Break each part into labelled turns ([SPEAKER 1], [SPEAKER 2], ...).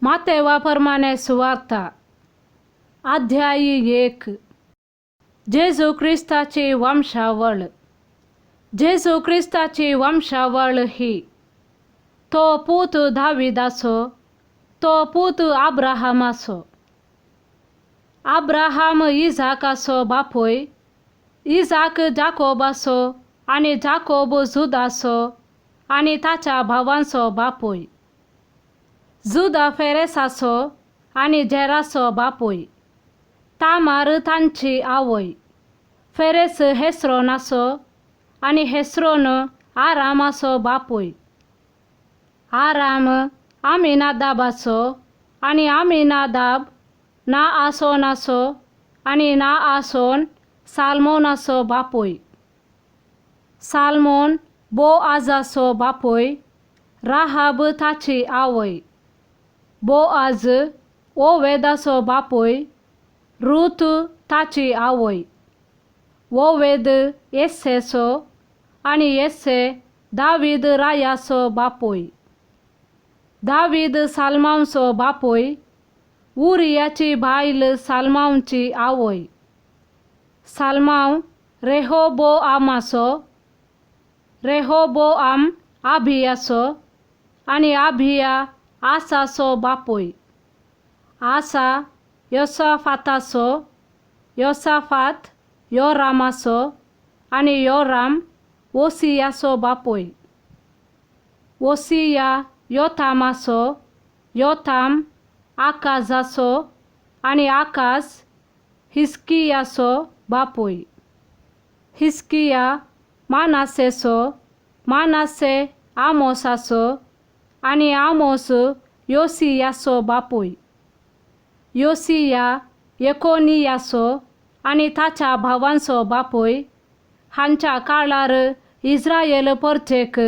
[SPEAKER 1] मातेवा परमाणे सुवार्ता अध्यायी 1. जेजू क्रिस्ताची वंशावळ. जेजू क्रिस्ताची वंशावळ ही: तो पूत दाविदाचो, तो पूत अब्राहमाचो. अब्राहम इजाकाचो बापूय, इजाक जाकोबाचो आनी जाकोब जुदाचो आनी ताच्या भावांचो बापूय. जुदा फेरेसाचो आनी जेराचो बापूय. तामार तांची आवय. फेरेस हेस्रोनाचो आनी हेस्रोन आरामाचो बापूय. आराम आमिनादाबाचो आनी आमिनादाब नाआसोनाचो आनी नाआसोन साल्मोनाचो बापूय. साल्मोन बोआजाचो बापूय. राहाब ताची आवय. बोआज ओवेदाचो बापूय. रूत ताची आवय. ओवेद येस्सेचो आनी येस्से दावीद रायाचो बापूय. दावीद साल्मांवचो बापूय. उरियाची बायल साल्मांवची आवय. साल्मांव रेहोबोआमाचो, रेहोबोआम आबियाचो आनी आबिया आसाचो बापूय. आसा योसाफाताचो, योसाफात योरामाचो आनी योराम ओसियाचो बापूय. ओसिया योतामाचो, योताम आकाजाचो आनी आकाज हिस्कियाचो बापूय. हिस्किया मानासेचो, मानासे आमोसाचो आनी आमोस योसियाचो बापूय. योसिया येकोनियाचो आनी ताच्या भावांचो बापूय. हांच्या काळार इस्रायल परजेक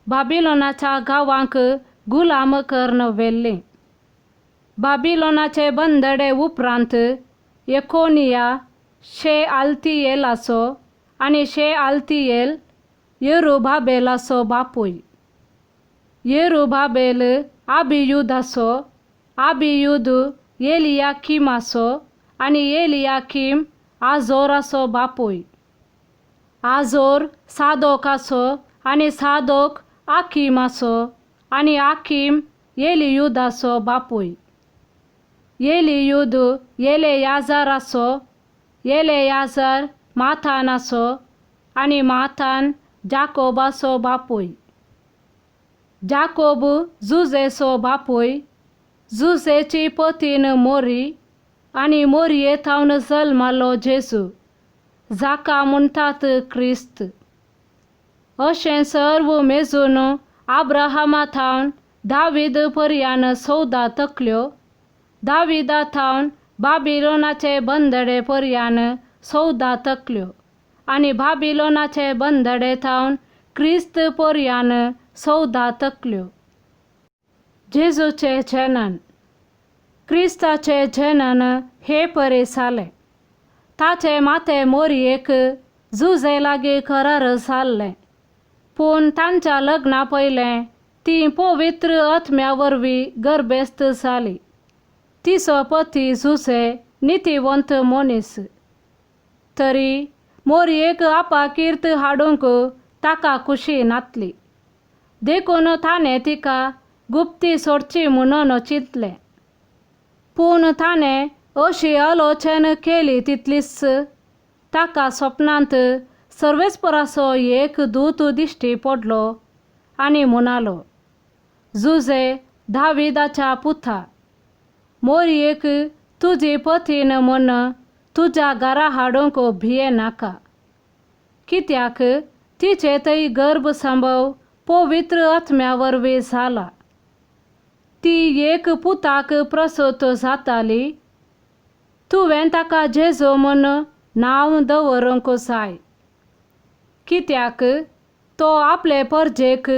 [SPEAKER 1] बाबिलोनाच्या गांवांक गुलाम करून व्हेल्ली. बाबिलोनाचे बंदडे उपरांत येकोनिया शे आल्तियेलाचो आनी शे आल्तियेल येरुबाबेलाचो बापूय. येरुबाबेल आबियुदाचो, आबियुद एलियाकीमाचो आनी एलियाकीम आझोराचो बापूय. आझोर सादोकाचो आनी सादोक आकीमाचो आनी आकीम एलियुदाचो बापूय. एलियुद एलेयाजाराचो, एलेयाजार माथानाचो आनी माथान जाकोबाचो बापूय. जाकोब जुजेचो बापूय. जुजेची पतीन मोरी आनी मोरये थावन जल्मालो जेजू, जाका म्हणटात क्रिस्त. अशें सर्व मेजून आब्राहमा थावन दावीद पर्यान 14 तकल्यो, दाविदा थावन बाबिलोनाचे बंदडे पर्यान 14 तकल्यो आनी बाबिलोनाचे बंदडे थावन क्रिस्त पर्यान 14 तकल्यो. जेजूचे जनन. क्रिस्ताचे जनन हे परी जालें. ताचे माते मोरयेक जुजे लागीं करार जाल्लें, पूण तांच्या लग्ना पयलें ती पवित्र आत्म्या वरवीं गर्भेस्त जाली. तिचो पती जुजे नितीवंत मनीस, तरी मोरयेक आपाकीर्त हाडूंक ताका खुशी नातली. देखून ताणें तिका गुप्ती सोडची म्हणून चिंतलें. पूण ताणें अशी आलोचन केली तितलीच ताका सपनांत सर्वेस्पराचो एक दूत दिश्टी पडलो आनी म्हणालो, जुजे दाविदाच्या पुता, मोरयेक तुजी पतीन म्हण तुज्या घरा हाडूंक भिये नाका, कित्याक तिचे थंय गर्भ संभव पवित्र आत्म्या वरवीं जाला. ती एक पुताक प्रसूत जाताली. तुवें ताका जेजू म्हण नांव दवरूंक जाय, कित्याक तो आपले परजेक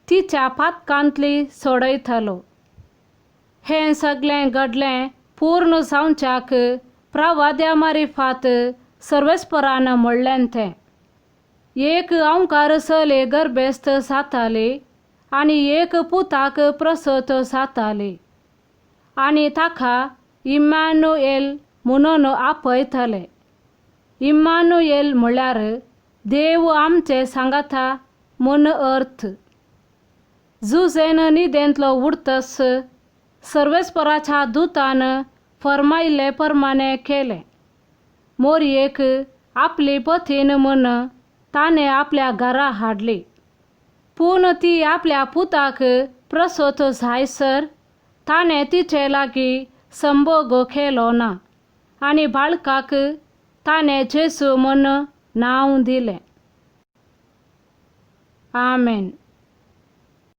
[SPEAKER 1] तिच्या पातकांतली सोडयतलो. हें सगळें घडलें पूर्ण जावच्याक प्रवाद्या मारिफात सर्वेस्परान म्हणलें तें. एक अंकार चली गर्भेस्त जाताली आनी एक पुताक प्रसूत जाताली. आनी ताका इम्मानुएल म्हणून आपयतले. इम्मानुएल म्हळ्यार देव आमचे सांगाता म्हूण अर्थ. जुजेन न्हिदेंतलो उडतस सर्वेस्पराच्या दुतान फर्मायिल्ले प्रमाणें केलें. मोरयेक आपली पतीन म्हूण ताणें आपल्या घरा हाडली. पूण ती आपल्या पुताक प्रसोत जायसर ताणें तिचे लागीं संभोग केलो ना आनी बाळकाक ताणें जेजू म्हूण नांव दिलें. आमेन.